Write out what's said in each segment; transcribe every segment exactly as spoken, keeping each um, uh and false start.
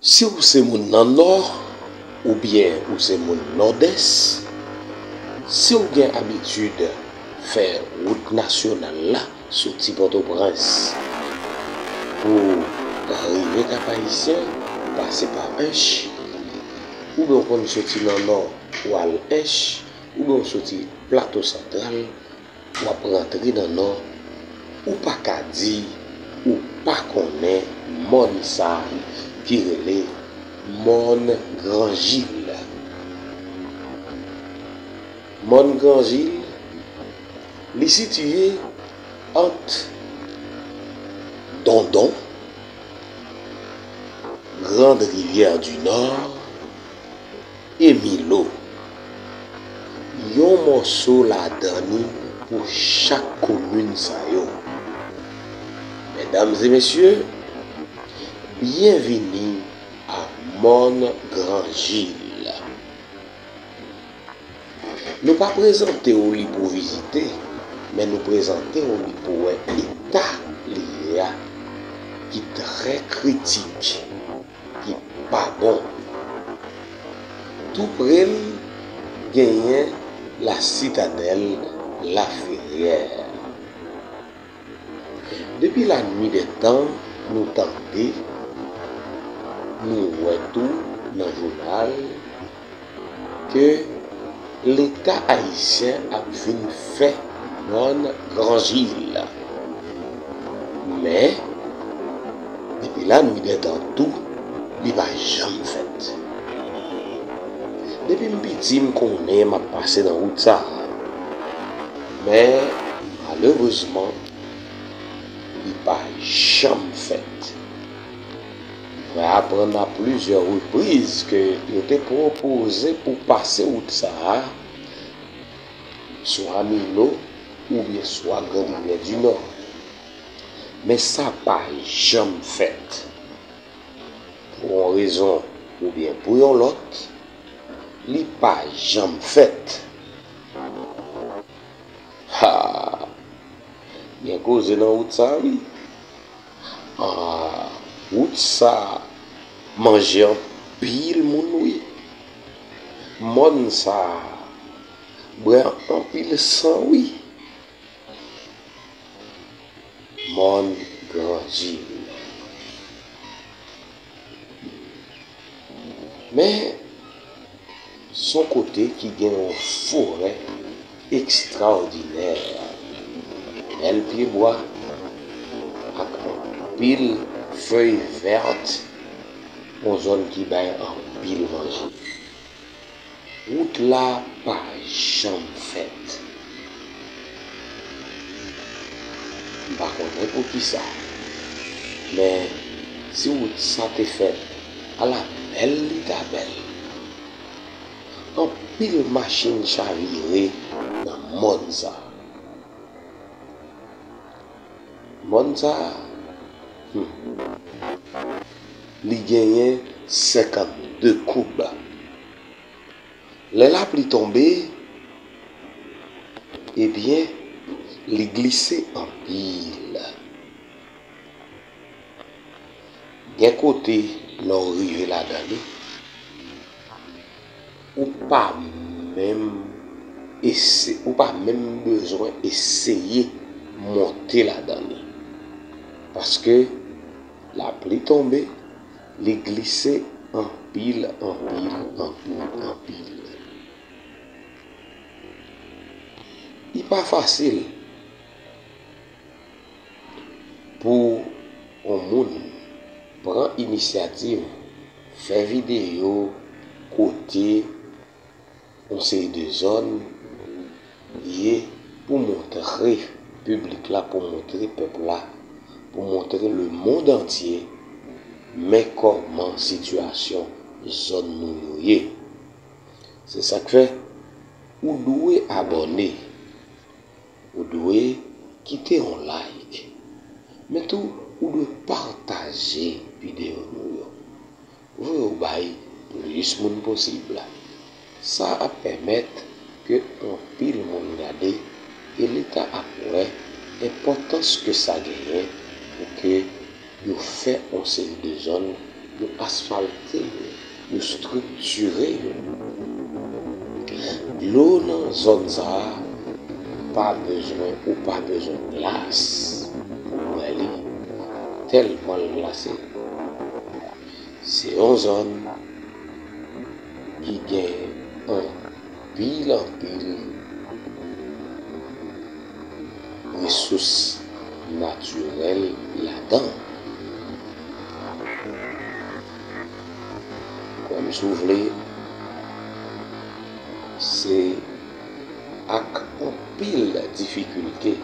Si w se moun nan Nò, oubyen ou se moun Nòdès, si w gen abitid fè wout nasyonal la soti Pòtoprens pou rive Kap Ayisyen, pase pa Ench, oubyen w konn soti nan Nò pou al Ench, oubyen w soti Plato Santral, w ap rantre nan Nò, ou pa ka di ou pa konnen mòn sa ki rele mòn Granjil. Mòn Granjil, li sitiye ant Dondon, Grande Rivière du Nord, e Milo. Yon mòso ladan li pou chak komin sa yo. Medam e mesye, byenvini a Mòn Granjil. Nou pa prezante w li pou vizite, men nou prezante w li pou wè eta li ye a, ki trè kritik, ki pa bon. Tou pre l, genyen La Citadelle, La Ferrière. Depi la nuit des temps, nou tande, nou wè tou nan jounal, ke Leta ayisyen ap vin fè mòn Granjil. Men, depi la nuit des temps tou, li pa janm fèt. Depi m piti, m konnen m ap pase nan wout sa a. Men, malerezman, li pa janm fèt. Mwen aprann a plizyè repriz ke yo te pwopoze pou pase wout sa a, swa Milo oubyen swa Grande Rivière du Nord. Men sa pa janm fèt. Pou yon rezon oubyen pou yon lòt, li pa janm fèt. Ha! Gen koze nan wout sa a, wi. Ah, wout sa a manje anpil moun, wi. Mòn sa a bwè anpil san, wi. Mòn Granjil. Men, s on kote ki gen yon forè ekstraòdinè, bèl pyebwa, ak anpil fèy vèt, yon zòn ki bay anpil manje. Wout la pa janm fèt. M pa konnen poukisa, men si wout sa te fèt, ala bèl li ta bèl. Anpil machin chavire nan mòn sa. Mòn sa, hmm, li genyen senkannde koub. Lè lapli tonbe, ebyen, li glise anpil. Gen kote, lè w rive ladan li, ou pa menm ese-, ou pa menm bezwen eseye monte ladan li. Paske lapli tonbe, li glise anpil, anpil, anpil, anpil. Li pa fasil pou yon moun pran inisyativ, fè videyo kote yon seri de zòn ye pou montre piblik la, pou montre pèp la, pou montre lemonn antye, men kòman sitiyasyon zòn nou yo ye. Se sa k fè ou dwe abòne, ou dwe kite yon like, men tou ou dwe pataje videyo nou yo. Voye w bay plis moun posib. Sa ap pèmèt ke anpil moun gade e Leta ap wè enpòtans ke sa genyen pou ke yo fè yon seri de zòn yo asfalte yo, yo estriktire yo. Dlo nan zòn sa a pa bezwen, ou pa bezwen glas pou bwè li, tèlman l glase. Se yon zòn ki gen anpil, anpil resous natirèl ladan. Kwè m si w vle, se ak anpil difikilte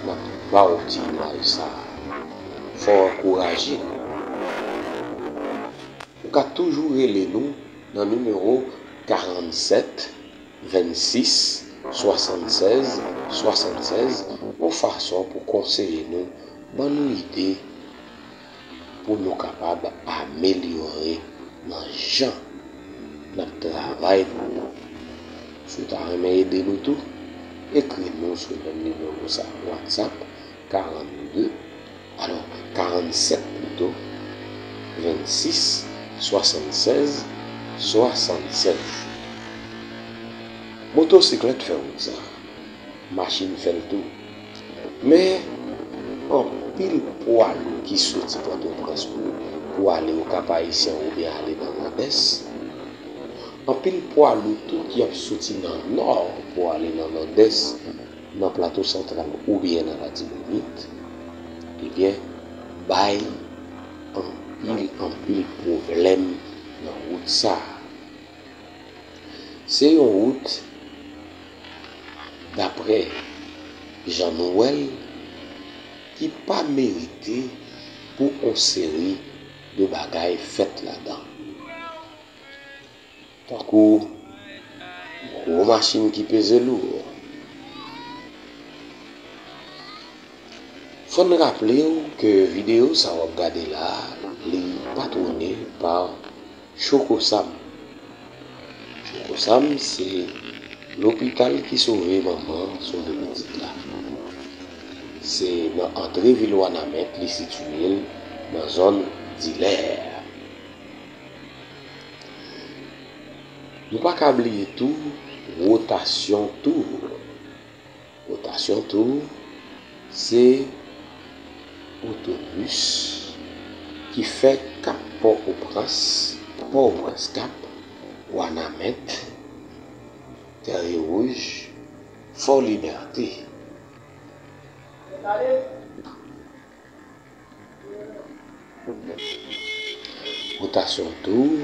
n ap ba w ti imaj sa a. Fò w ankouraje nou. Ou ka toujou rele nou nan nimewo karannsèt vennsis swasannsèz swasannsèz, yon fason pou konseye nou, ban nou ide pou nou kapab amelyore nan jan n ap travay pou nou. Si w ta renmen ede nou tou, ekri nou sou menm nimewo sa, WhatsApp karannde, alò, karannsèt plito, vennsis swasannsèz swasannsèz. Motosiklèt fè wout sa, machin fè l tou. Men, anpil pwa lou ki soti Pòtoprens pou, pou ale Okap Ayisyen oubyen ale nan Nòdès. Anpil pwa lou tou ki ap soti nan Nò pou ale nan Nòdès, nan Plato Santral oubyen nan Latibonit, ebyen, bay anpil, anpil pwoblèm nan wout sa a. Se yon wout, daprè jan nou wè l, ki pa merite pou yon seri de bagay fèt ladan. Tankou gwo machin ki peze lou. Fò n raple w ke videyo sa w ap gade la a, li patwone pa Chokosam. Chokosam se lopital ki sove manman, sove pitit la. Se nan antre vil Wanament li sitiye l, nan zòn Dilè. Nou pa ka bliye tou Wotasyon Tour. Wotasyon Tour se otobis ki fè Kap Pòtoprens, Pòtoprens Kap, Wanament, Tèrye Wouj, Fò Libète. Wotasyon Tour,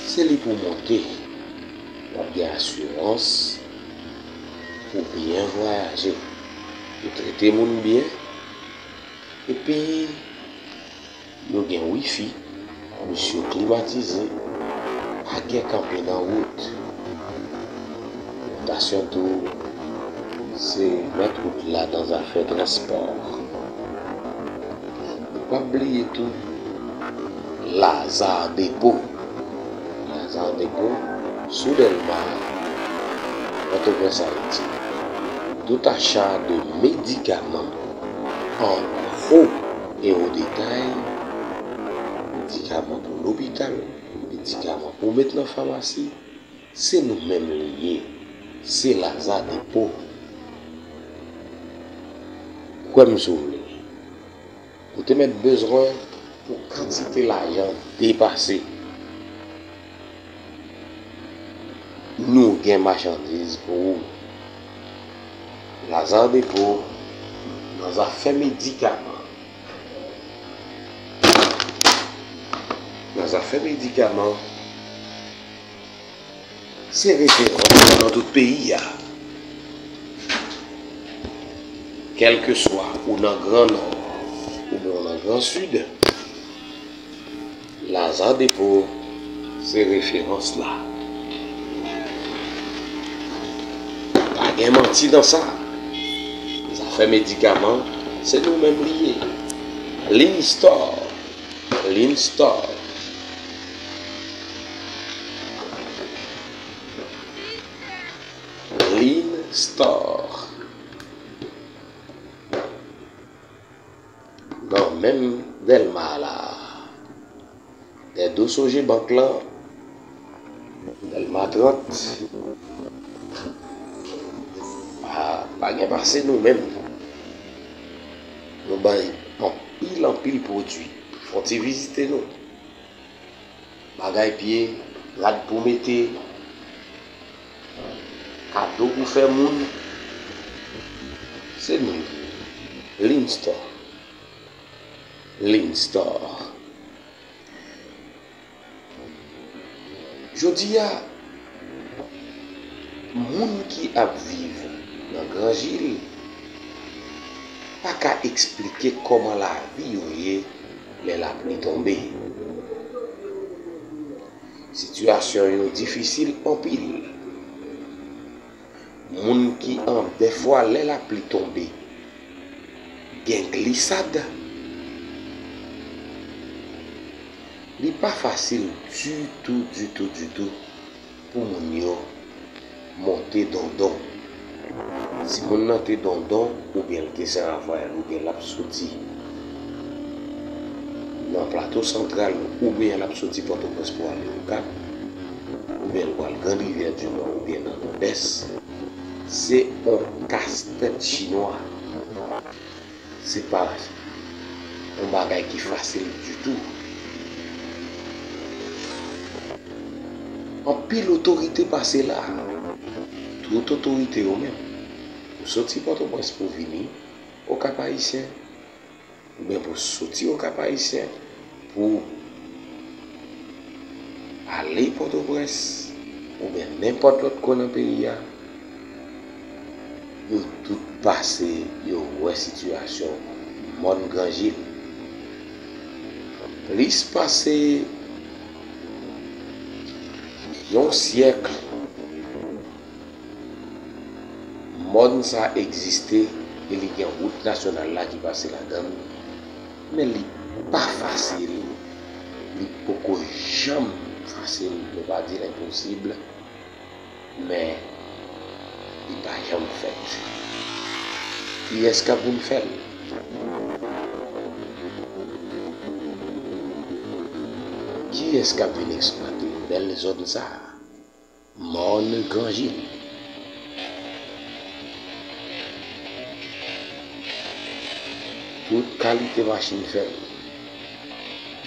se li pou monte. W ap gen asirans pou byen vwayaje, pou trete moun byen, epi yo gen wifi, bus yo klimatize, pa gen kanpe nan wout. Wotasyon Tour se mèt wout la nan zafè transpò. Nou p ap bliye tou Lazare Dépôt. Lazare Dépôt, sou Dèlma, Pòtoprens, Ayiti. Tout achat de médicaments en gros et au détail, medikaman pou lopital, medikaman pou met nan famasi, se nou menm li ye. Se Lazare Dépôt. Kwè m si w vle. Ou te mèt bezwen pou kantite lajan depase. Nou gen machandiz pou ou. Lazare Dépôt, nan zafè medikaman. Nan zafè medikaman, se referans nan tout peyi a. Kèlkeswa ou nan Gran Nò oubyen ou nan Gran Sid, Lazare Dépôt se referans la. Pa gen manti nan sa. Zafè medikaman, se nou menm li ye. Lin Store. Lin Store. Lin Store. Nan menm Dèlma la. Do sonje bank lan, Dèlma trant, pa, pa gen pase nou menm. Nou bay anpil, anpil pwodui. Fon ti vizite nou. Bagay pye, rad pou mete, kado pou fè moun. Se nou. Linstore. Linstore. Jodi a, moun ki ap viv nan Granjil pa ka eksplike kòman lavi yo ye lè lapli tonbe. Sitiyasyon yo difisil anpil. Moun ki an dèfwa lè lapli tonbe gen glisad. Li pa fasil ditou, ditou, ditou pou moun yo monte dondon. Si moun nan te dondon, oubyen l te Sen Rafayèl, oubyen l ap soti nan Plato Santral, oubyen l ap soti Pòtoprens pou ale Okap, oubyen l pral Grand Rivière du Nord, oubyen nan Nòdès, se yon kastèt chinwa. Se pa yon bagay ki fasil ditou. Anpil otorite pase la. Tout otorite yo menm. Pou soti Pòtoprens pou vini Okap Ayisyen, oubyen pou soti Okap Ayisyen pou ale Pòtoprens, oubyen nenpòt lòt kwen nan peyi a, yo tout pase, yo wè sitiyasyon mòn Granjil. Plis pase yon syèk, mòn sa a egziste e li gen wout nasyonal la ki pase ladan l, men li pa fasil, li poko janm fasil, nou pa di l enposib, men li pa janm fèt. Kiyès k ap vin fè l? Kiyès k ap vin eksplwate bèl zòn sa a? Mòn Granjil. Tout kalite machin fè l.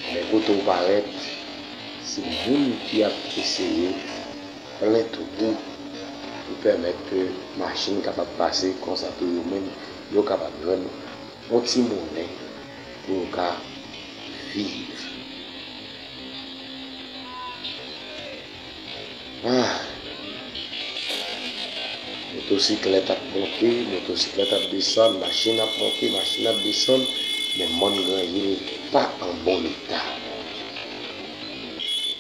Men kote w parèt, se moun ki ap eseye plen twou pou pèmèt ke machin kapab pase, konsa tou yo menm, yo kapab jwenn yon ti monnen pou yo ka viv. Ah! Motosiklèt ap monte, motosiklèt ap desann, machin ap monte, machin ap desann, men mòn Granjil pa an bon eta.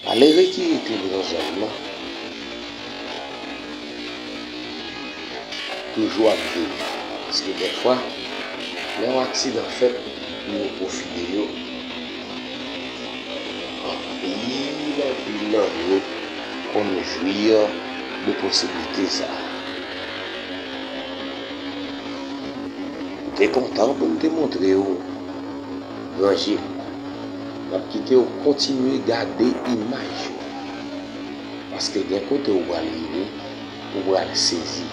Malere ki rete nan zòn nan toujou ap viv. Paske dèfwa, lè yon aksidan fèt, pou yo pwofite yo, anpil, anpil nan yo konn jwi de posiblite sa a. M te kontan pou m te montre w Granjil. M ap kite w kontinye gade imaj yo. Paske gen kote w pral rive, ou pral sezi.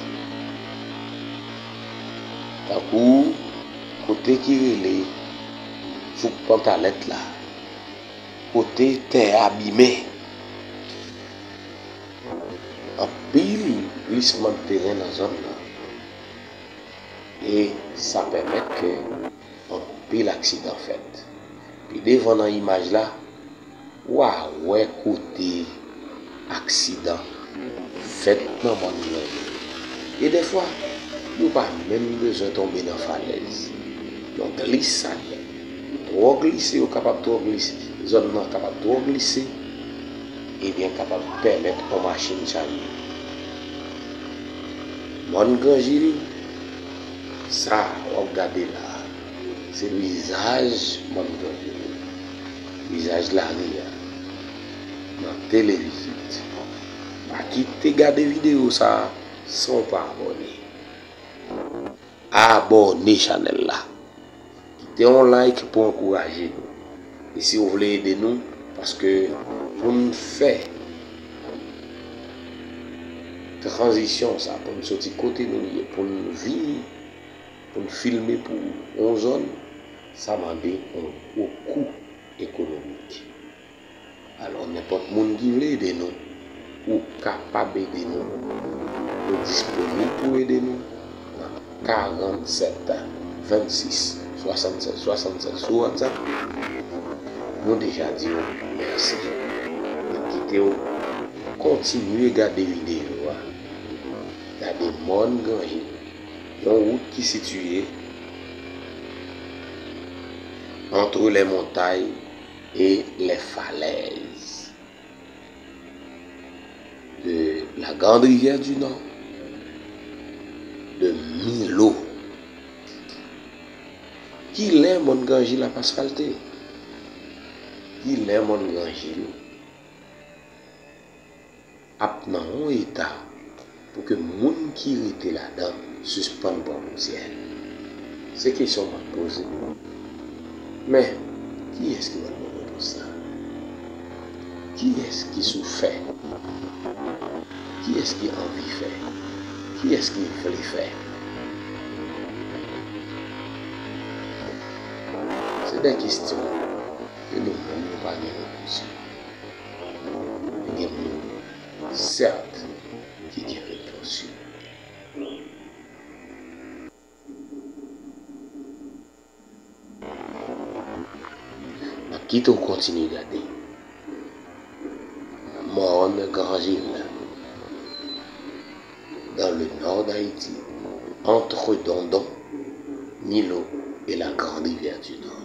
Tankou kote ki rele Fouk Pantalèt la, kote tè a abime. Anpil glisman de teren nan zòn nan. E sa pèmèt ke anpil aksidan fèt. Pi devan nan imaj la, w a wè kote aksidan fèt nan mòn Granjil. E dèfwa, yo pa menm bezwen tonbe nan falèz. Yon glisad twò glise, yo kapab twò glise. Zòn nan kapab twò glise, ebyen kapab pèmèt yon machin chaje. Mòn Granjil, sa w ap gade la, se vizaj mòn Granjil. Vizaj lari a, nan Televizit. Pa kite gade videyo sa a san w pa abòne. Abòne chanèl la. Kite yon like pou ankouraje nou. E si w vle ede nou, Paske pou n fè tranzisyon sa, pou n soti kote nou ye, pou n vini, pou n filme pou yon zòn, sa mande yon gwo kou ekonomik. Alò, nenpòt moun ki vle ede nou, ou kapab ede nou. Nou disponib pou ede nou nan karannsèt vennsis swasannsèt swasannsèt sou WhatsApp. Nou deja di w mèsi. Nou kite w kontinye gade videyo a. Gade Mòn Granjil, yon wout ki sitiye entre les montagnes et les falaises de la Grande Rivière du Nord, de Milo. Kilè Mòn Granjil ap asfalte? Kilè Mòn Granjil ap nan yon eta pou ke moun ki rete ladan sispann pran pousyè? Se kesyon m ap poze. Men, kiyès ki pral ban m repons la? Kiyès ki sou fè? Kiyès ki anvi fè? Kiyès ki vle fè? Se de kesyon ke nou menm nou pa gen repons yo. Gen moun, sèt, ki gen repons yo. M ap kite w kontinye gade Mòn Granjil, dans le nord d'Haïti, entre Dondon, Milo et la Grande Rivière du Nord.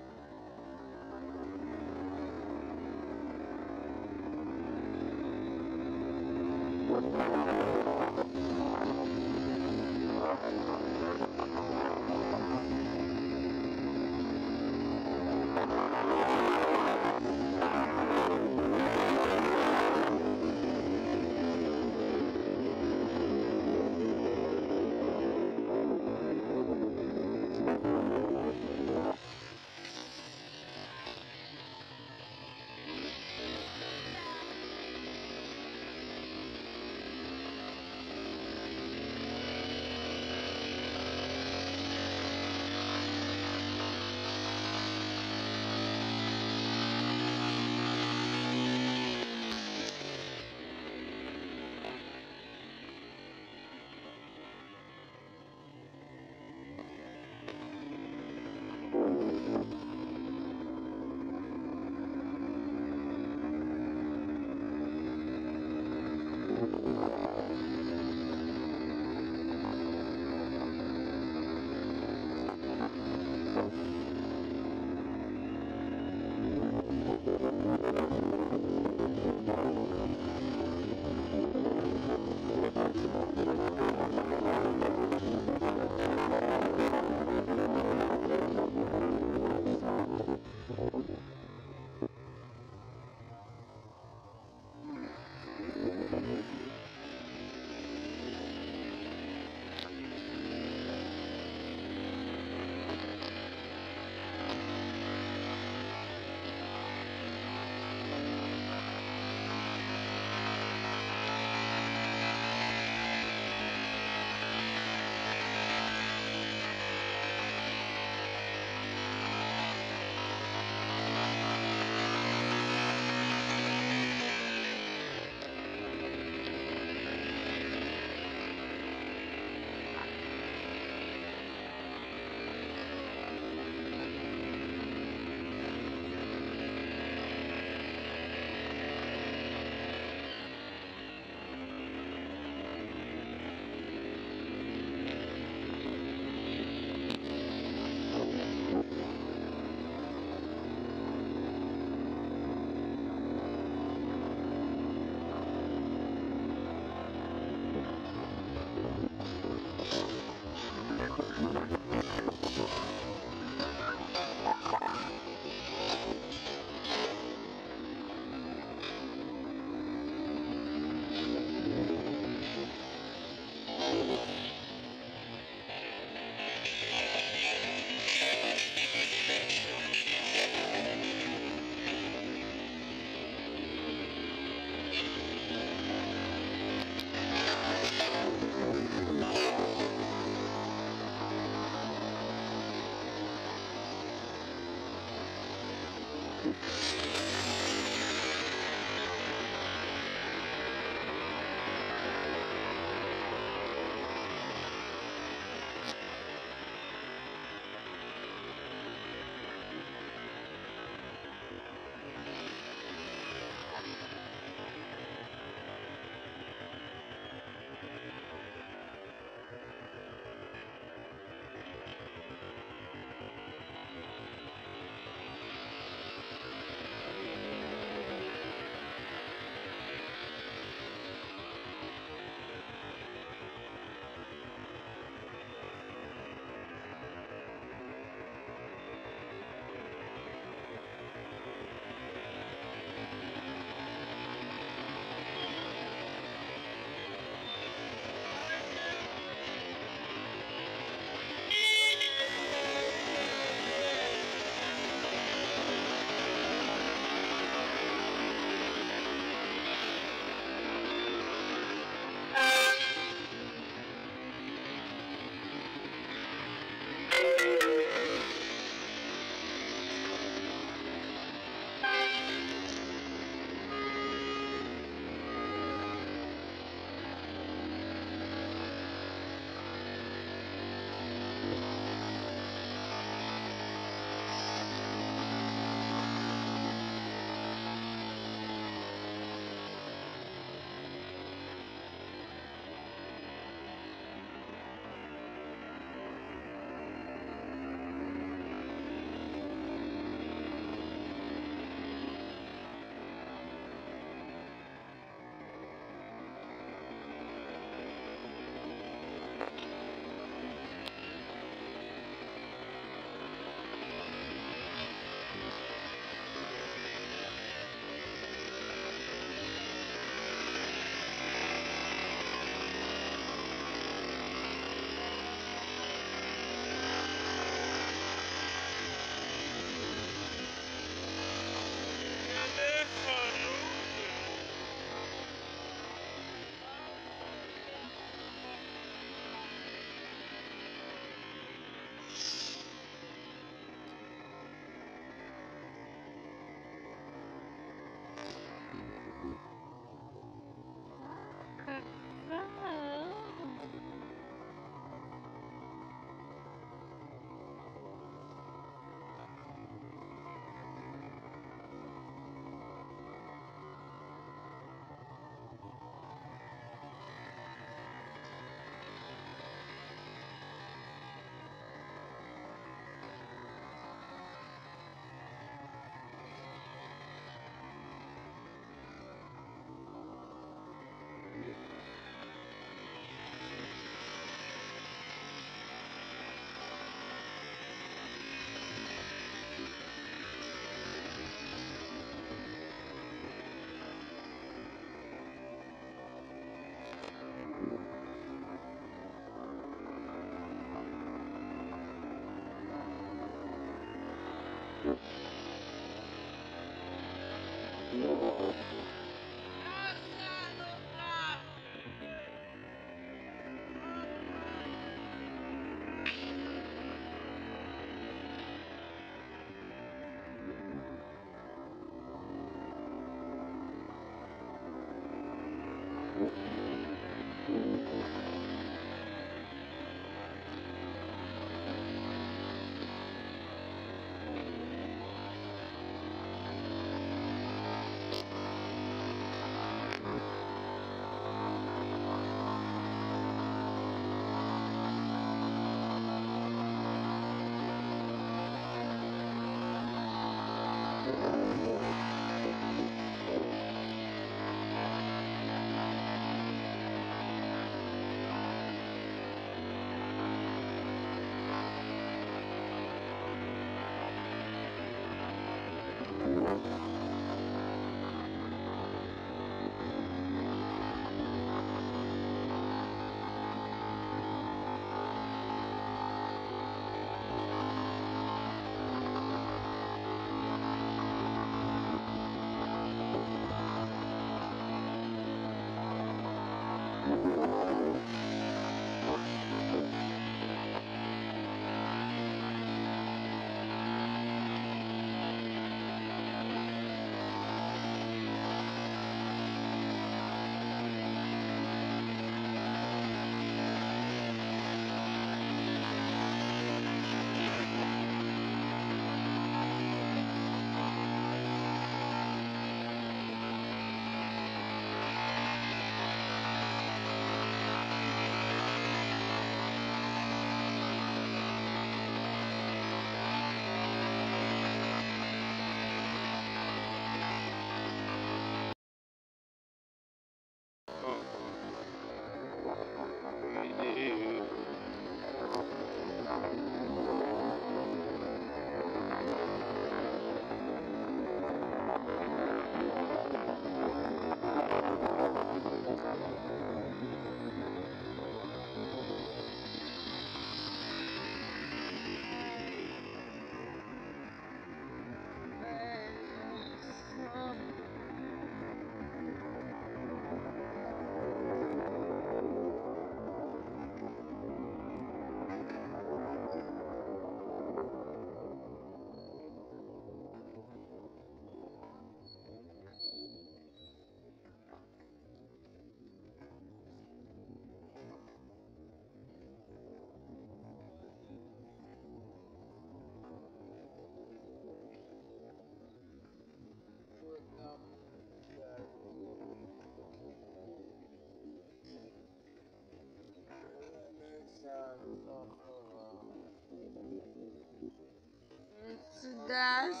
Sidas.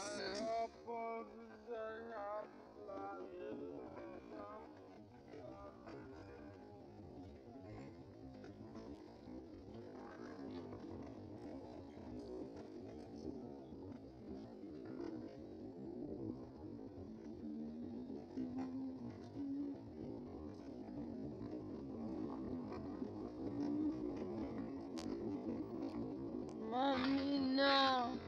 Manmi, non.